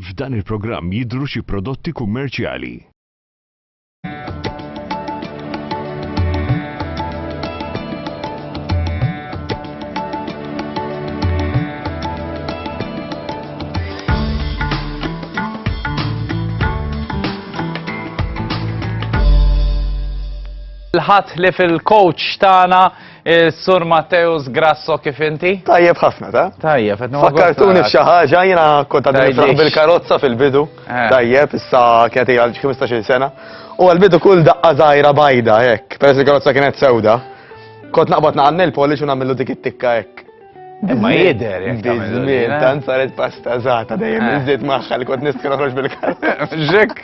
F'dan il-programm jidhru xi prodotti kummerċjali. Il-ħadd li fil-coach tagħna Sur Matteus Grasso kif inti? Tajjeb ħafna, ta? Tajjeb, qed nieħu Fakkartuni f'xi ħaġa, jiena kont għadni nifraħ bil-karozza fil-bidu. Eh. Tajjeb, issa kienet hija għal 15-il sena. U għal-bidu kull daqqa żgħira bajda hekk, peress il-karozza kienet sewda. Kont naqbad naqanni l-polish u nagħmillu dik it-tikka hekk. Imma jidher jekk tagħmel Biż-żmien, eh. tant saret pasta żgħata dejjem Eh. iżid magħha li kont nistgħu noħroġ bil-karozza. Ġek.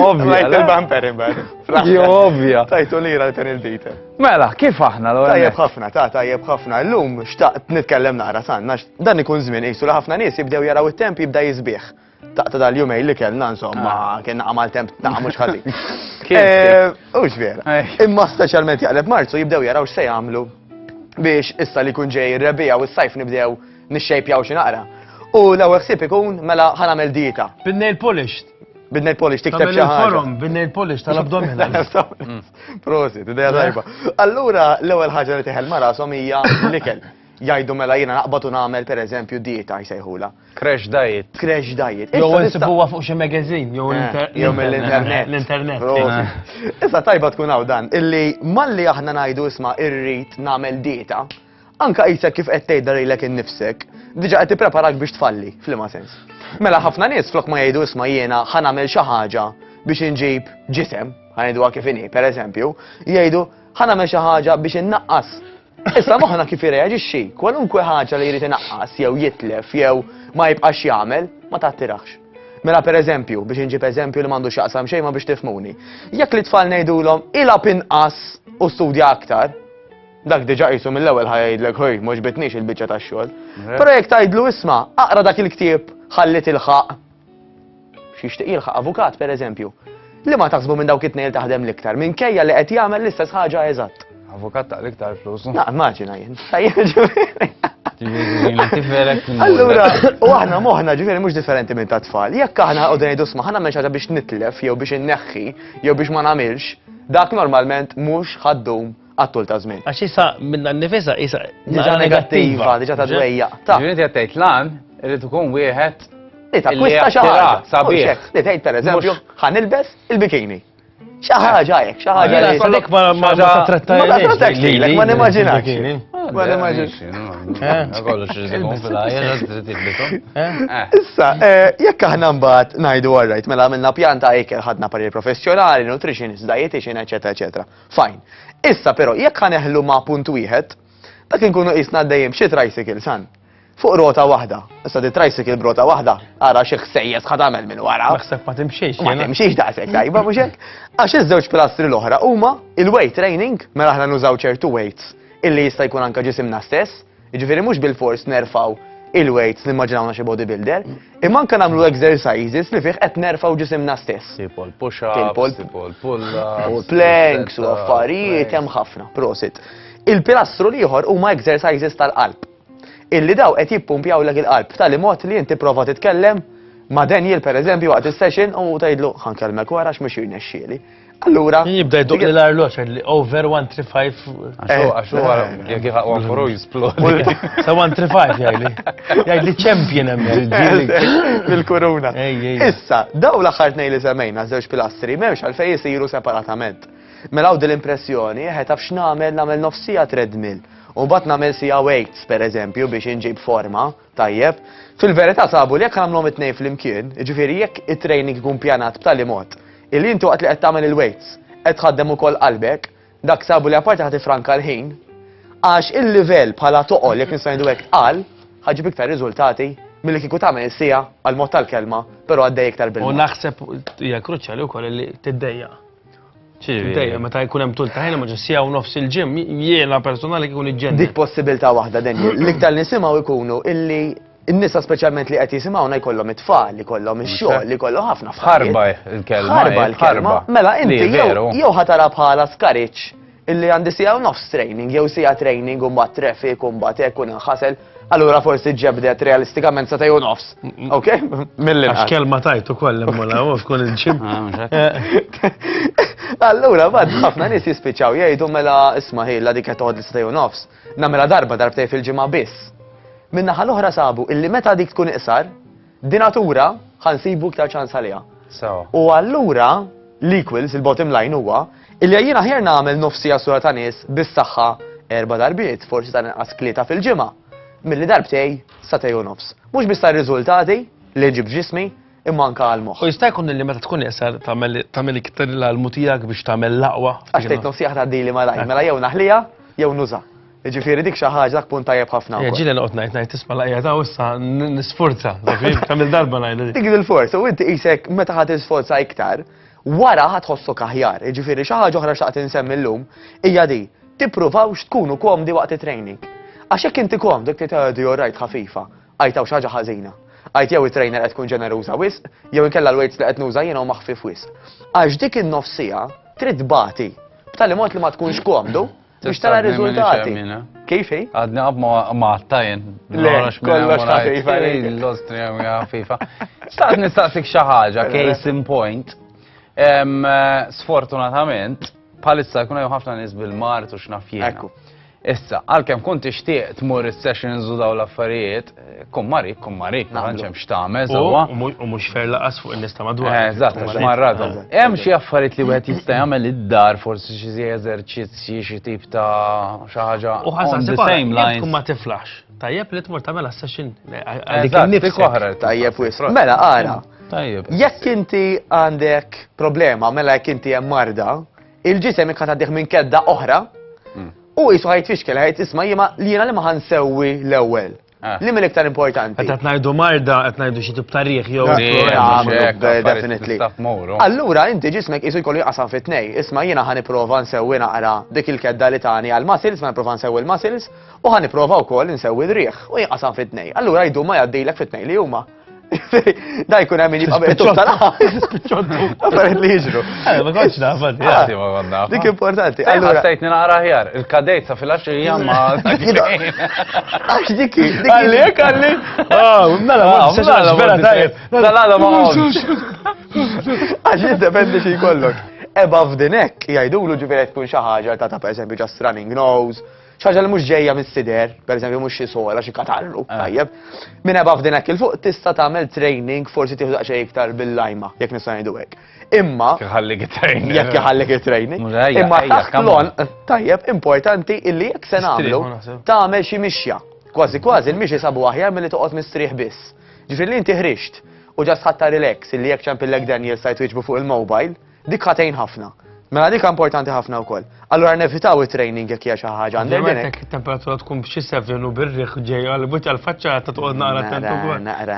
Ovvja. Rajt le? il-bumper imbagħad. Jo, ovvja. Tajtu lira l-penalty. Mela, kif aħna l Tajjeb ħafna, ta' tajjeb ħafna. Illum xtaqt nitkellem naqra sanna, dan ikun żmien qisu li ħafna nies jibdew jaraw it-temp jibda jisbieħ. Taqta dal-jumej li kellna insomma, Ah. kien naqa' mal-temp naqa' mhux ħażin. Kien Eh, Hux vera. Ej. Imma speċjalment jaqleb Marzu jibdew jaraw x'se jagħmlu biex issa li jkun ġej ir-rebbiegħa u s-sajf nibdew nixxejpjaw xi naqra. U l-ewwel ħsieb ikun mela ħa nagħmel dieta. Bin-nail polish. Bidna l-polish tikteb Tagħmel xi ħaġa. il-forum, bin-nail polish tal-abdominal. Prosit, ideja tajba. Allura l-ewwel ħaġa li teħel ma' rashom hija l-ikel. Jgħidu mela jiena naqbad u nagħmel pereżempju dieta jsejħula. Crash diet. Crash diet. Jew Issa tista' insibuha fuq xi magazine, jew Eh, l-inter- jew mill-internet. L-internet. Prosit. Issa tajba tkun hawn dan, illi malli aħna ngħidu isma' irrid nagħmel dieta, anka qisek kif qed tgħidha lilek innifsek, diġà qed tippreparak biex tfalli, f'liema sens. Mela ħafna nies flok ma jgħidu isma' jiena ħa nagħmel xi ħaġa biex inġib ġisem, ħa ngħiduha kif inhi, pereżempju, jgħidu ħa nagħmel xi ħaġa biex innaqqas. Issa moħħna kif jirreaġixxi, kwalunkwe ħaġa li jrid inaqqas jew jitlef jew ma jibqax jagħmel, ma tattirax. Mela per eżempju, biex inġib eżempju li m'għandu x'jaqsam xejn ma biex tifhmuni. Jekk li tfal ngħidulhom ilgħab inqas u studja aktar, dak diġà qisu mill-ewwel ħa jgħidlek ħoj m'għoġbitnix il-biċċa tax-xogħol. Però jekk tgħidlu isma' aqra dak il-ktieb ħalli tilħaq x'jixtieq jilħaq avukat pereżempju. Li ma taħsbu minn dawk it-tnejn li taħdem l-iktar minkejja li qed jagħmel l-istess ħaġa eżatt. Avukat ta' l-iktar flus. Na, immaġina jien. Tajjeb, ġifieri. Ġifieri, Allura, u aħna moħħna ġifieri mhux differenti minn ta' tfal. Jekk aħna qogħdu ngħidu sma' ħa nagħmel xi ħaġa biex nitlef jew biex inneħħi jew biex ma nagħmilx, dak normalment mhux ħaddum għat-tul ta' żmien. Għax issa minna nnifisha isa Diġà negattiva, diġà ta' dwejja. Ta' Ġifieri qed tgħid lan irid ikun wieħed li takkwista xi ħaġa. Sabiħ. Mhux hekk, Li tgħid pereżempju ħa nilbes il-bikini. Xi ħaġa hekk, xi ħaġa Jiena li sa dik ma ma Xaġa- trattajniex. Ma trattakx lilek, ma nimmaġinax. Ma nimmaġinax. Eh? Kollox irid ikun fil-ħajja, trid tilbishom. Eh. Issa, eh, jekk aħna mbagħad ngħidu all right, mela għamilna pjan ta' ikel ħadna parir professjonali, nutritionist, dietitian, eċetera, eċetera. Fine. Issa però jekk ħa neħlu ma' punt wieħed, dak inkunu qisna għaddejjin b'xi tricycle san. Fuq rota waħda. Issa di tricycle b'rota waħda, ara xi ħsejjes ħa tagħmel minn wara. Naħseb ma timxiex. Ma jiena. timxiex daqshekk tajba mhux hekk? Għax iż-żewġ pilastri l-oħra huma il-weight training, mela aħna nużaw ċertu weights illi jista' jkun anke ġisimna stess, jiġifieri mhux bilfors nerfgħu il-weights li immaġinawna xi bodybuilder, imma anke nagħmlu exercises li fih qed nerfgħu ġisimna stess. Tipo l-push-ups, Tipo l- tipo l-pull-ups. U planks u affarijiet hemm ħafna, prosit. Il-pilastru l-ieħor huma exercises tal-qalb. Illi daw qed jippumpjawlek il-qalb b'tali mod li inti prova titkellem ma' Daniel pereżempju waqt is-session u tgħidlu ħa nkellmek wara għax mhux jirnexxieli. Allura. Jibda jduq li l-arloġ li over 135. Għax huwa jekk jilħaq 1 jisplodi. Sa 135 jgħidli. Jgħidli champion hemm. Bil-kuruna. Ej, ej. Issa, daw l-aħħar tnejn li semmejna żewġ pilastri m'hemmx għalfejn isiru separatament. Mela hawn l-impressjoni, eħe taf x'nagħmel nagħmel nofs siegħa treadmill. U mbagħad nagħmel siegħa weights pereżempju biex inġib forma, tajjeb. Fil-verità sabu li jekk nagħmluhom it-tnejn flimkien, jiġifieri jekk it-training ikun pjanat b'tali mod illi inti waqt li qed tagħmel il-weights qed tħaddem ukoll qalbek, dak sabu li apparti ħa tifranka l-ħin, għax il-livell bħala toqol jekk nista' ngħidu hekk tqal, ħa ġġib iktar riżultati milli kieku tagħmel siegħa għall-mod tal-kelma, però għaddej iktar U bil-mod. naħseb hija kruċjali wkoll li tiddejjaq. Tiddejjaq meta jkun hemm tul ta' ħin ma siegħa u nofs il-gym, jiena personali kieku niġġennin. Dik possibilità waħda, Daniel. L-iktar li nisimgħu jkunu illi n-nisa speċjalment li qed jisimgħuna jkollhom it-tfal, jkollhom ix-xogħol, jkollhom ħafna affarijiet. Ħarba il-kelma. Ħarba l-kelma. Mela inti Li, veru. jew ħa tara bħala skariċ. Illi għandi siegħa u nofs training, jew siegħa training u mbagħad traffic u mbagħad hekk u ninħasel, allura forsi ġebdet realistikament sa u nofs. Ok? Mill-inqas. Għax kelma tajt ukoll imma la mhux tkun il-ġim. Ah, Allura bad ħafna nies jispiċċaw jgħidu mela isma' ħilla dik qed toħod l u nofs. Nagħmilha darba darbtej fil-ġimgħa biss. Min-naħa l-oħra sabu illi meta dik tkun iqsar, di natura ħa nsibu iktar ċans għaliha. U allura l-equals, il-bottom line huwa, illi jiena aħjar nagħmel nofs siegħa sura ta' nies bis-saħħa erba' darbiet, forsi ta' inqas tlieta fil-ġimgħa, milli darbtej sagħtejn u nofs. Mhux biss tar-riżultati li nġib ġismi, imma anke għall-moħħ. U jista' jkun li meta tkun iqsar tagħmel iktar l-almu tiegħek biex tagħmel l-aqwa. Għax tgħid nofs siegħa tgħaddili malajr, mela jew naħliha jew nuża. Jiġifieri dik xi ħaġa dak punt tajjeb ħafna. Ġieli noqgħod ngħid ngħid tisma' laqja ta' issa nisforza, tagħmel darba ngħid. Dik il-forza u inti qisek meta ħadd tisforza iktar, wara ħa tħossok aħjar. Jiġifieri xi ħaġa oħra xtaqt insemmi llum hija di, tippruvawx tkunu komdi waqt it-training. Għax jekk inti komdu jekk tgħid all right ħafifa, għajt hawn xi ħaġa ħażina. Għajt jew it-trainer qed tkun ġeneruża wisq, jew inkella l-weights li qed nuża jiena huma ħfief wisq. Għax dik in-nofs siegħa trid tbati b'tali mod li ma tkunx komdu biex tara riżultati. Kif hi? Għadni għab ma għattajn. Le, kollox ħafifa. L-ostrija ħafifa. Staqt nistaqsik xi ħaġa, case in point. Sfortunatament, bħalissa jkun hemm ħafna nies bil-mard u x'naf jiena. Ekku. Issa, għalkemm kont tixtieq tmur is-sessions u daw l-affarijiet, kun marid, kun marid, ma tantx hemm x'tagħmel sewwa. U mhux fair laqas fuq in-nies ta' madwar. Eh, eżatt, għax marradhom. Hemm xi affarijiet li wieħed jista' jagħmel id-dar, forsi xi eżerċizzji, xi tip ta' xi ħaġa U on the same lines. Tkun ma tiflax. Tajjeb li tmur tagħmel session Eżatt, dik oħra. Tajjeb wisq. Mela ara. Tajjeb. Jekk inti għandek problema, mela jekk inti hemm marda, il-ġisem ikka tgħaddih minn kedda oħra u qisu ħa jitfixkel ħajt isma' jiena li jiena li ma ħa nsewwi l-ewwel. Li mill-iktar importanti. Qed ngħidu marda, qed ngħidu xi tip ta' riħ jew. Definitely. Allura inti ġismek qisu jkollu jqasam fit tnej. Isma' jiena ħa nipprova nsewwi naqra dik il-kedda li tani għal muscles, ma nipprova nsewwi l-muscles u ħa nipprova wkoll insewwi l-riħ u jinqasam fit tnej. Allura jdu ma jgħaddilek fit tnej li huma. Da jkun hemm min jibqa' bil-tub tal Affarijiet li jiġru. Eh, ma kontx naf għadi. Ma kont naf. Dik importanti. Allura sejtni naqra aħjar. Il-kadejt sa fil-għaxija ma. Għax dik. Għalli, għalli. Ah, mela, ah, mela, vera tajjeb. Dal-għada ma Għax jiddependi xi jkollok. Above the neck jgħidulu ġifieri tkun xi ħaġa ta' ta' pereżempju just running nose, ħaġa li mhux ġejja mis-sider, pereżempju mhux xi sola, xi katarru, eh. tajjeb. Minn above the neck 'il fuq tista' tagħmel training forsi tieħu daqsxejn iktar bil-lajma, jekk nista' ngħidu hekk. Imma Jekk it-training. Jekk iħallik it-training. Imma taħt l tajjeb, importanti illi jekk se nagħmlu tagħmel xi mixja. Kważi kważi il-mixi sabu aħjar milli toqgħod mistrieħ biss. Ġifieri li inti ħriġt u just ħatta relax illi jekk ċempillek Daniel stajt wieġbu fuq il-mobile, dik ħa tgħin ħafna. Mela dik importanti ħafna wkoll. Allura nevitaw it-training jekk hija xi ħaġa għandek. Ovvjament jekk it-temperatura tkun b'xi 7 u bir-riħ ġej għal buċ għal-faċċata toqgħod naqra attent ukoll. Naqra.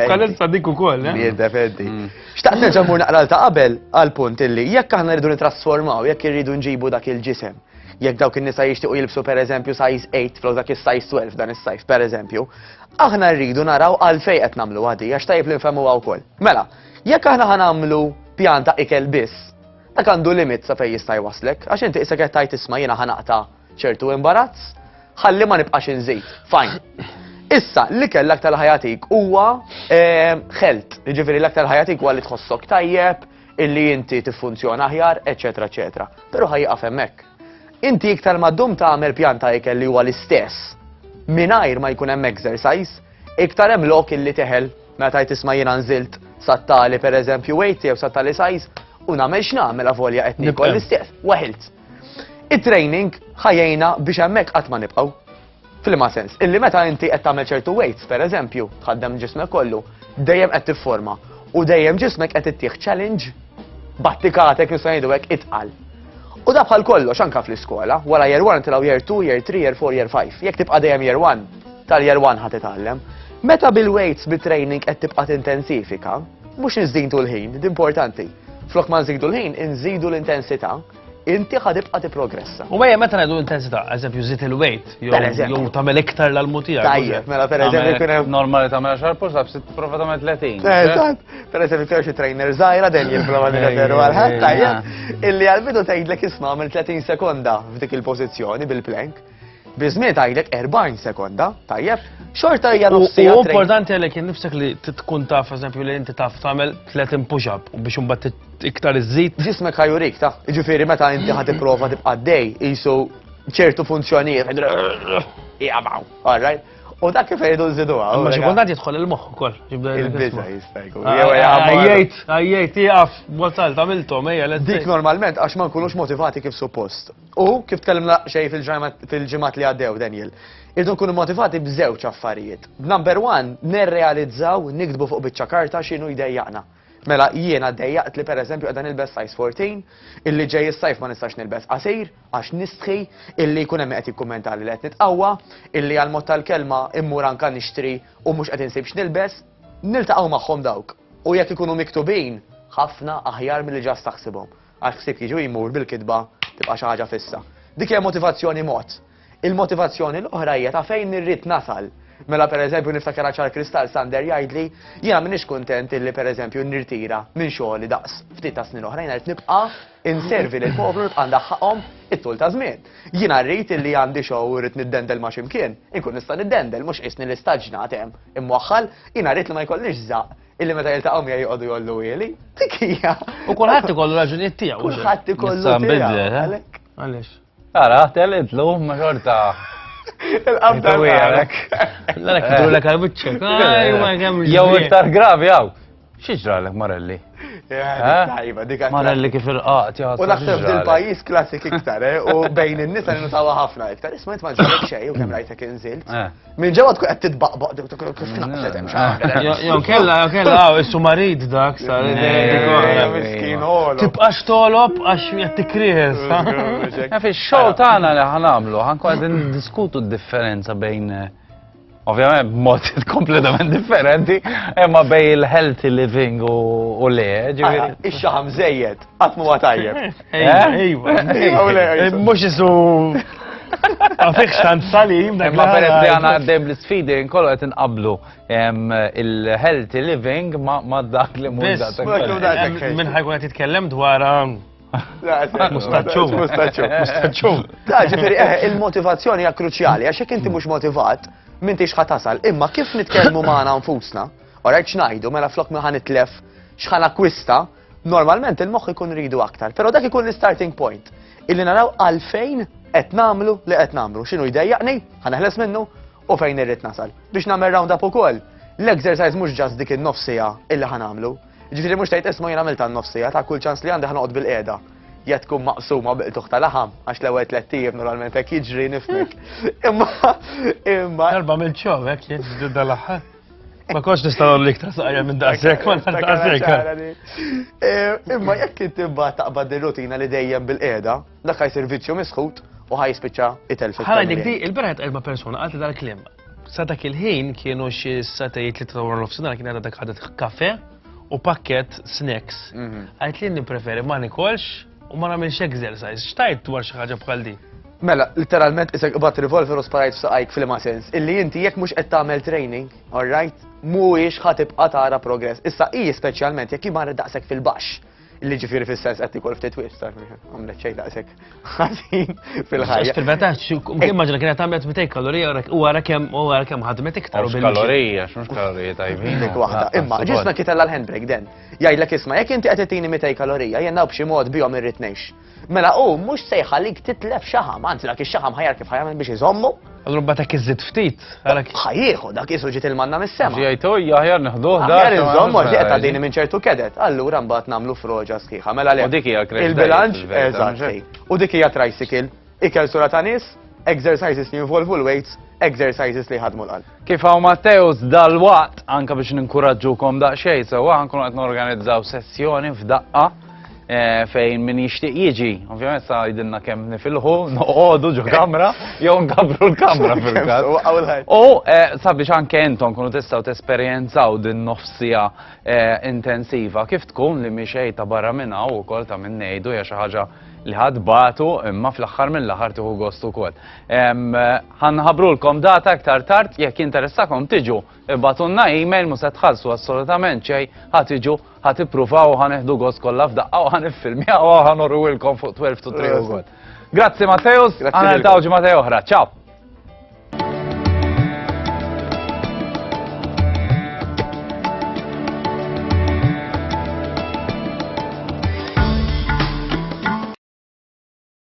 Bħalissa dik ukoll, eh? Jiddependi. Mm. Xtaqt nerġa' mmur naqra ta' qabel għal punt illi jekk aħna rridu nitrasformaw, jekk irridu nġibu dak il-ġisem, jekk dawk in-nisa jixtiequ jilbsu pereżempju size 8 flok dak is-size 12 dan is-sajf pereżempju, aħna rridu naraw għalfejn qed nagħmlu għadi għax tajjeb li nfehmuha wkoll. Mela, jekk aħna ħa nagħmlu pjan ta' ikel biss, dak għandu limit sa fejn jista' jwasslek, għax inti qisek qed tgħid isma' jiena ħa naqta' ċertu imbarazz, ħalli ma nibqax inżid. Fine. Issa, l-ikel l-aktar li ħa jagħtik huwa eh, health, jiġifieri l-aktar li ħa jagħtik huwa li tħossok tajjeb, illi inti tiffunzjona aħjar, eċetera, eċetera. Però ħa jieqaf hemmhekk. Inti iktar ma ddum tagħmel pjan ta' ikel li huwa l-istess mingħajr ma jkun hemm exercise, iktar hemm lok illi teħel meta tgħid isma' jiena nżilt sat-tali pereżempju weight jew sat-tali size u nagħmel x'nagħmel avolja qed niekol l-istess, weħilt. It-training ħa jgħinna biex hemmhekk qatt ma nibqgħu. F'liema sens? Illi meta inti qed tagħmel ċertu weights, pereżempju, tħaddem ġismek kollu, dejjem qed tifforma u dejjem ġismek qed ittih challenge battikatek nistgħu ngħidu hekk itqal. U da bħal kollox anka fl-iskola, wara year 1 tilgħu year 2, year 3, year 4, year 5. Jekk tibqa' dejjem year 1, tal-year 1 ħa titgħallem. Meta bil-weights bit-training qed tibqa' tintensifika, mhux nżidu l-ħin, di importanti. Flok ma nżidu l-ħin, inżidu l-intensità. Inti ħa tibqa' tipprogressa. U mejja meta ngħidu intensità, eżempju żid il-weight, jew tagħmel iktar l-almu tiegħek. Tajjeb, mela pereżempju jkun hemm. Normali tagħmel 10 push-ups, tipprova tagħmel 30. Eżatt. Pereżempju jkun xi trainer żgħira dejjem jipprova nirreferu għal ħadd tajjeb, illi għall-bidu tgħidlek isma' għamel 30 sekonda f'dik il-pożizzjoni bil-plank. Biżmien tgħidlek 40 sekonda, tajjeb, xorta hija nofs siegħa. U importanti għalek innifsek li tkun taf eżempju li inti taf tagħmel 30 push-up u biex imbagħad iktar iżżid. Ġismek ħa jurik ta' jiġifieri meta inti ħa tipprova tibqa' dej qisu ċertu funzjonijiet jaqbgħu, all right? U dak kif jgħidu nżiduha. Imma xi kultant jidħol il-moħħ ukoll. Il-biża jista' jkun. Għajjejt, għajjejt, jieqaf, wasalt, għamilthom, ejja, Dik normalment għax ma nkunux motivati kif suppost. U kif tkellimna xejn fil-ġimgħat li għaddew, Daniel, irridu nkunu motivati b'żewġ affarijiet. Number one, nirrealizzaw, niktbu fuq biċċa karta x'inhu jdejjaqna. Mela jiena dejjaqt li pereżempju qiegħda nilbes size 14, illi ġej is-sajf ma nistax nilbes qasir għax nistħi, illi jkun hemm qed jikkummentali li qed nitqawwa, illi għall-mod tal-kelma immur anka nixtri u mhux qed insib x'nilbes, niltaqgħu magħhom dawk. U jekk ikunu miktubin, ħafna aħjar milli ġast taħsibhom. Għax ħsieb jiġi u jmur bil-kitba tibqa' xi ħaġa fissa. Dik hija motivazzjoni mod. Il-motivazzjoni l-oħra hija ta' fejn irrid nasal. Mela pereżempju niftakar ċar kristall Sander jgħidli jiena m'iniex kuntent illi pereżempju nirtira minn xogħli daqs ftit ta' snin oħra jiena rrid nibqa' inservi lil poplu nibqa' ndaħħaqhom it-tul ta' żmien. Jiena rrid illi għandi show u rrid niddendel ma' x'imkien, inkun nista' niddendel mhux qisni l-istaġnat hemm imwaħħal, jiena rrid li ma jkollix żaqq Illi meta jiltaqgħu miegħi joqogħdu jollu ili. Dik hija. U kulħadd ikollu raġunijiet tiegħu. Kulħadd ikollu tiegħu. Eh? Għaliex? Ara, tellitlu, ma xorta. Il-qabda għalek. L-għalek idru l għal Jew iktar gravi għaw. Xi ġralek Marelli? Tajba, dik Marelli kif irqaqt U naħseb dil-pajjiż klassik iktar, eh, u bejn in-nisa li nutawha ħafna iktar. Isma' int ma ġralek xejn u kemm rajtek inżilt. Eh. Minn ġewwa tkun qed titbaqbaq kif naqset hemm xi ħaġa. Jew kella, jew kella, hawn issu marid dak sar. Miskin ħolo. Tibqax tolob għax qed tikrieħ. Fix-show tagħna li ħanamlu, ħankun qegħdin diskutu d-differenza bejn ovvjament b'mod kompletament differenti, imma bej il-healthy living u le, ġifieri. Ix-xaħam żejjed, qatt mhuwa tajjeb. Ejwa, ejwa. Mhux isu Għafik tant salim. Imma peress li għana għaddejm l-sfidi nkollu qed inqablu il-healthy living ma dak li mhux dak. Min ħajkun qed jitkellem dwar Mustaċċu. Mustaċċu. Mustaċċu. Ta' ġifieri eh, il-motivazzjoni hija kruċjali għax jekk inti mhux motivat, m'intix ħa tasal. Imma kif nitkellmu magħna nfusna, orajt x'ngħidu mela flok ma ħanitlef x'ħan akkwista, Normalment il-moħħ ikun ridu aktar, però dak ikun l-starting point. Illi naraw għalfejn qed nagħmlu li qed nagħmlu. X'inhu jdejjaqni, ħa neħles minnu u fejn irrid nasal. Biex nagħmel round up ukoll. L-exercise mhux ġast dik in-nofsija illi ħa nagħmlu. Ġifieri mhux tgħid isma' jien għamilt għan-nofsija ta' kull ċans li għandi ħa noqgħod bil-qiegħda. Ja tkun maqsuma bil-qtugħ ta' laħam, għax l-ewwel tlett ijiem normalment hekk jiġri nifhmek. Imma imma Darba mill-ċow hekk jien dal-aħħar. Ma kontx nista' nagħmel iktar saqajja minn daqshekk, ma daqshekk. Eh, imma jekk inti mbagħad taqbad ir-rutina li dejjem bil-qiegħda, dak ħajsir vizzju misħut u ħajspiċċa itelfek. Ħa ngħidlek di, il-beraħ qed ma' persuna qalt dal-kliem. Sa dak il-ħin kienu xi satejt li tawra nofsinhar kien għadha dak ħadet kafe u pakket snacks. Mhm. Għajt li nippreferi ma nikolx U ma nagħmilx exercise. X'tajt dwar xi ħaġa bħal din? Mela, literalment isek qbadt revolver u sparajt f'saqajk f'liema sens. Illi inti jekk mhux qed tagħmel training, all right, mhuwiex ħa tibqa' tara progress. Issa hi speċjalment jekk hi marret daqshekk fil-baxx, illi ġifieri fis-sens qed tikol ftit wisq, taf għamlet xejn daqshekk ħażin fil-ħajja. Fil-verità, immaġina kienet għamlet 200 kalorija u wara kemm u wara kemm ħadmet iktar. Mhux kalorija, x'mhux kalorija tajbin. Dik waħda. Imma ġisna kitella l-handbrake den. Jgħidlek isma' jekk inti qed ittini 200 kalorija, jien b'xi mod bihom irrid ngħix. Mela hu mhux se jħallik titlef xaħam, anzi dak ix-xaħam ħajar kif ħajamel biex iżommu. Allura mbagħad hekk iżid ftit. Ħajjieħu dak isu ġiet il-manna mis-sema. Ġejtu aħjar neħduh dak. Aħjar inżommu għax qed tgħaddini minn ċertu kedet. Allura mbagħad nagħmlu froġa sħiħa. Mela le. U dik hija Il-bilanċ, eżatt. U dik hija tricycle. Ikel sura ta' nies, exercises li jinvolvu l-weights, exercises li jħadmu l-qalb. Kif hawn Matteus dalwaqt anka biex ninkuraġġukom daqsxejn sewwa ħankunu qed norganizzaw sessjoni f'daqqa eh, fejn min jixtieq jiġi. Ovvjament sa jidilna kemm nifilħu, noqogħdu ġo kamra jew nkabru l-kamra fil-każ. U eh, sabiex anke intom kunu tistgħu tesperjenzaw din nofsija eh, intensiva kif tkun li mhi xejn ta' barra minn hawn ukoll ta' min ngħidu hija xi ħaġa li ħa tbatu imma fl-aħħar mill-aħħar tieħu gost ukoll. Ħa nħabbrulkom data iktar tard jekk jinteressakom tiġu ibagħtulna email mhux se tħallsu assolutament xejn ħa tiġu ħa tippruvaw u ħa nieħdu gost kollha f'daqqa u ħa niffilmjaw u ħa nuruwilkom fuq 12 to 3 ukoll. Grazzi Matteus, Grazzi ħa niltaqgħu ġimgħa oħra. Ciao!